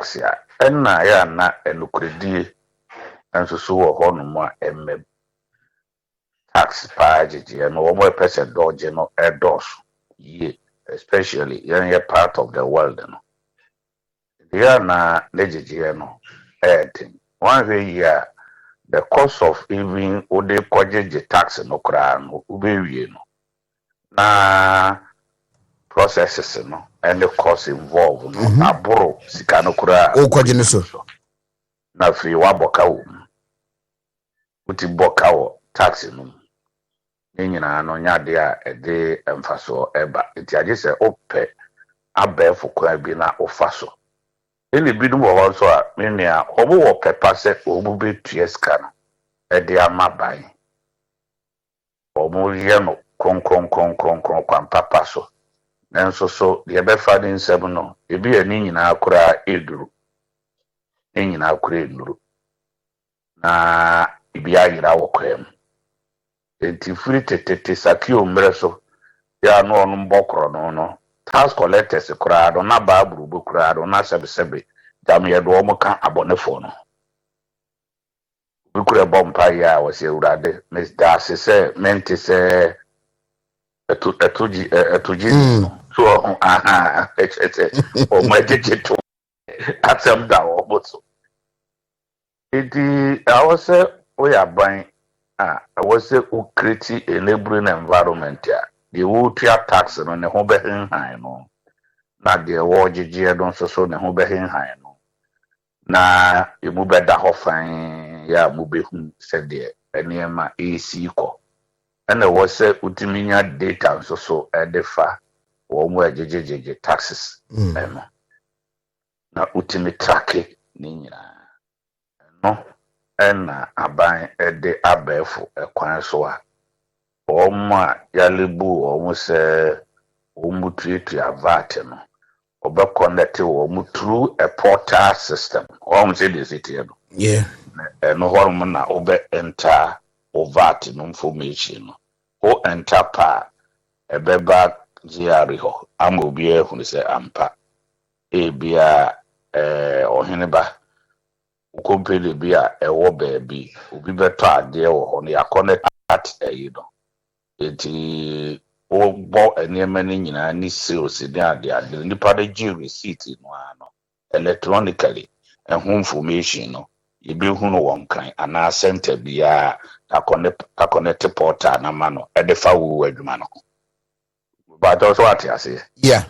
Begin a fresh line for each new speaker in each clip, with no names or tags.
Tax a, ɛnna yɛ ana ɛnokoredie nso so wɔ hɔnom a ɛmmɛm tax paa gyegyeɛ no, wɔn a ɛpɛ sɛ dɔgye no ɛdɔɔso yie, especially yɛn yɛ part of the world no deɛ, na ne gyegyeɛ no ɛyɛ den. Wɔahwɛ yie a, the cost of even wode kɔgyegye tax no koraa no, wobɛwie no na processes no ɛne cost involved no aboro sika no koraa.
Wokɔgye no so.
Na afei woabɔ ka wɔ mu, woti bɔ ka wɔ tax no mu ne nyinaa no, nyɛ adeɛ a ɛde mfasoɔ ɛba. Nti agye sɛ wopɛ abɛɛfo kwan bi na wofa so. Ɛna ebinom wɔ hɔ nso a, me nua, wɔn wɔ pɛpa sɛ wɔn bɛtua sika no ɛde ama ban. Wɔn yɛ no kronkronkronkronkron kwan papa so, nanso so deɛ ɛbɛfa ne nsam no, ebi yɛ ne nyinaa koraa eduru, ne nyinaa koraa enuru, na ebi ayera wɔ kwan mu. Nti firi tetete Sakio mmerɛ so yɛ a, na ɔno mbɔ korɔ no, tax collectors koraa no, na baaburo bi koraa no, na sɛbesɛbe gyam yɛde wɔn ka abɔnefoɔ no. Obi kura bɔ mpa yɛ a, wɔsɛ, "Awurade, meda ase sɛ mente sɛ ɛto ɛto gyi ɛto gyi no so." Ɔho aha ɛkyerɛ sɛ wɔn agyegye to asɛm da wɔn so. Nti ɛwɔ sɛ woyɛ aban a, ɛwɔ sɛ wo create enabling environment a deɛ wɔretua tax no ne ho bɛhenhan no, na deɛ wɔregyegyeɛ no nso so ne ho bɛhenhan no, na emu bɛda hɔ fann yɛ a mobɛhu sɛdeɛ nneɛma ɛresi kɔ. Ɛna ɛwɔ sɛ wotumi nya data nso so ɛde fa wɔn mu a ɛgyegyegyegye taxes ɛno, na wotumi track ne nyinaa. Ɛno ɛna aban ɛde abɛɛfo ɛkwan so a wɔn a yɛalebu wɔn sɛ wɔn mu tuatua VAT no, wɔbɛ connect wɔn through a portal system. Wɔn sɛ deɛ ɛsi teɛ no, ɛno hɔnom na wobɛ enter wo VAT no information no. Wo enter pa a, ɛbɛba GRA hɔ ama obiara ehunu sɛ ampa ebia ɔhene ba company bi a ɛwɔ baabi, obi bɛtɔ adeɛ wɔ hɔ no, yɛa connect ɛyi no. Nti wobɔ nneɛma no nyinaa ne sales ne ade ade, nipa no gye receipt no ara no, electronically ɛho information no yɛbɛhu no wɔ Nkran anaa center biara a connect portal na ma no ɛde fa wo adwuma no ho. Bàtɛ so ate aseɛ?
Yeah.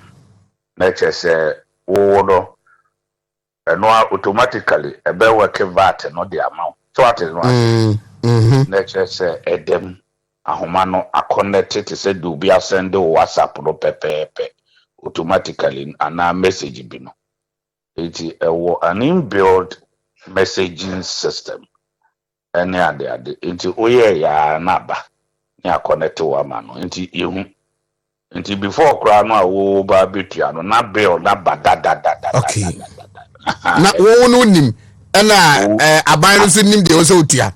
Na kyerɛ sɛ wowo no, ɛno a automatically ɛbɛwɔke VAT no de ama wo so, ate no ase? Na kyerɛ sɛ ɛdɛm ahoma no a connect te sɛ de obi a send wo WhatsApp no pɛpɛɛpɛ automatically anaa message bi no. Nti ɛwɔ an inbuilt messaging system ɛne ade ade. Nti woyɛ yaa na aba ne a connect wɔ ama no. Nti yɛhu, nti before koraa no a wo ba bɛtua no, na bill na ba dadadada.
Na wo no nim, ɛna aban no nso nim deɛ ɛwɔ sɛ otua.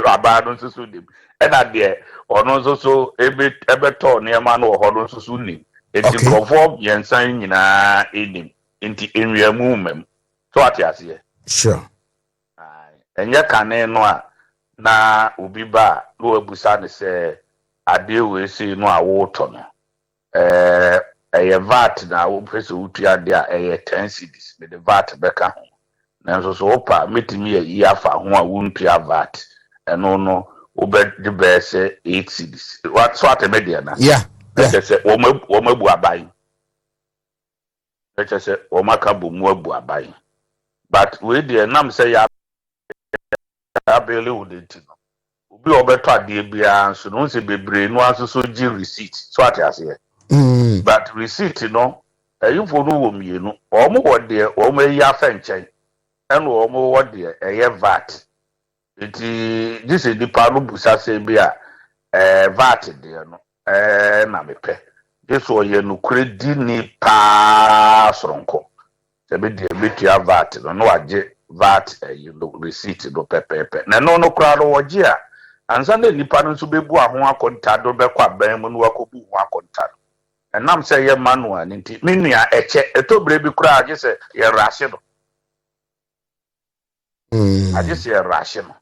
Aban no nso so nim, ɛna deɛ ɔno nso so ebe ɛbɛtɔ nneɛma no wɔ hɔ no nso so nim. Nti nkurɔfoɔ mmiɛnsa yi nyinaa nim. Nti nwiamu mmam so, ate aseɛ?
Sure.
Ae. Ɛnyɛ kane no a na obi ba a, na wabusa ne sɛ adeɛ wei sei no a wɔretɔ no, ɛyɛ VAT na wopɛ sɛ wotua adeɛ a, ɛyɛ 10 cedis, mede VAT bɛka ho, nanso so wopa a, mɛtumi ayi afa ho a wontua VAT, ɛno no wobɛgye bɛyɛ sɛ 8 cedis. So ate me deɛ na ɛkyɛ sɛ wɔn abu aban, ɛkyɛ sɛ wɔn aka bɔ mu abu aban. But wei deɛ, nam sɛ yɛ abɛɛle wo de nti no, obi a ɔbɛtɔ adeɛ biara nso no, n sɛ bebree no nso so gye receipt so, ate aseɛ? But receipt no, ɛyifo no wɔ mmienu. Wɔn wɔ deɛ wɔn ayi afa nkyɛn, ɛna wɔn wɔ deɛ ɛyɛ VAT. Nti gye sɛ nipa no busa sɛ bi a VAT deɛ no na mepɛ, gye sɛ ɔyɛ nokore di ni paa soronko sɛ bi deɛ metua VAT no, na wagye VAT ɛyi no receipt no pɛpɛɛpɛ. Na ɛno no koraa no, wɔgye a, ansa na nipa no nso bɛbu aho akɔnta do bɛkɔ aban mu no, wakɔbu ho akɔnta no, ɛnam sɛ ɛyɛ manual no nti, me nua, ɛkyɛ ɛtɔ bere bi koraa gye sɛ yɛrase no. Agye sɛ yɛrahye no.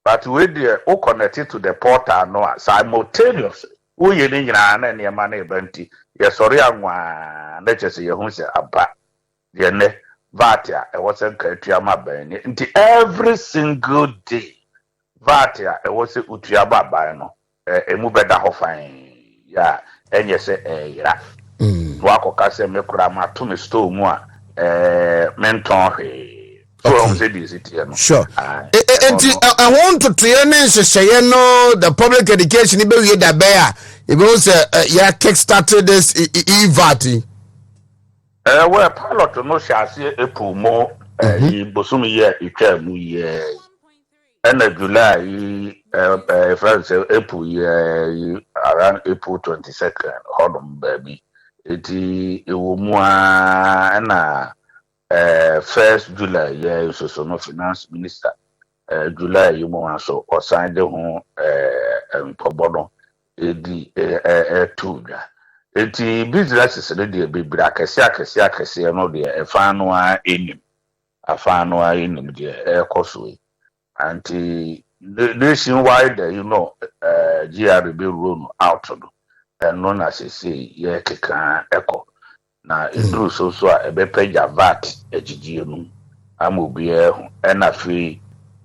But wei deɛ, wo connect to the portal no a, simultaneous woyɛ ne nyinaa na nneɛma no ɛba. Nti yɛsɔre anwaa na kyerɛ sɛ yɛhu sɛ aba deɛ nnɛ VAT a ɛwɔ sɛ nka atua ma aban ni. Nti every single day, VAT a ɛwɔ sɛ wotua ma aban no, ɛmu bɛda hɔ fan yɛ a ɛnyɛ sɛ ɛyera na wakɔka sɛ me koraa mato me store mu a mentɔn hwee so. Ɔhu sɛ deɛ ɛsi teɛ no.
Sure. Nti ɛho ntotoeɛ ne nhyehyɛeɛ no, the public education bɛwie da bɛn a yɛbɛhu sɛ yɛ kick start this e-VAT yi?
Well, pilot no hyɛ aseɛ April mu yi, bosom yi a etwa mu yi, ɛna July yi, ɛfrɛ no sɛ April yi, yi around April 22nd hɔnom baabi. Eti ɛwɔ mu a, ɛna first July yɛ nso so no, Finance Minister, July yi mu nso ɔsan de ho nkɔbɔ no edi ɛɛto dwa. Eti businesses no deɛ, bebree akɛseɛ akɛseɛ akɛseɛ no deɛ, ɛfa no a enim afa no a enim deɛ ɛrekɔ so yi. Nti nationwide GRA bɛ roll out no, ɛno na sese yɛkeka ɛkɔ na eduru so so a ɛbɛpɛgya VAT agyigye no ama obiara ho. Ɛna afei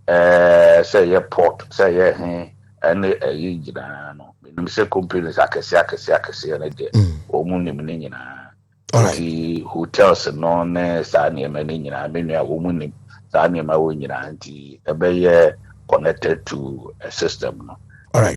sɛ ɛyɛ port, sɛ ɛyɛ he, ɛne ɛyi nyinaa no, menim sɛ companies akɛseɛ akɛseɛ akɛseɛ no deɛ, wɔn nim ne nyinaa. Nti hotels no ne saa nneɛma no nyinaa, me nua, wɔn nim saa nneɛma wɔ nyinaa. Nti ɛbɛyɛ connected to a system no.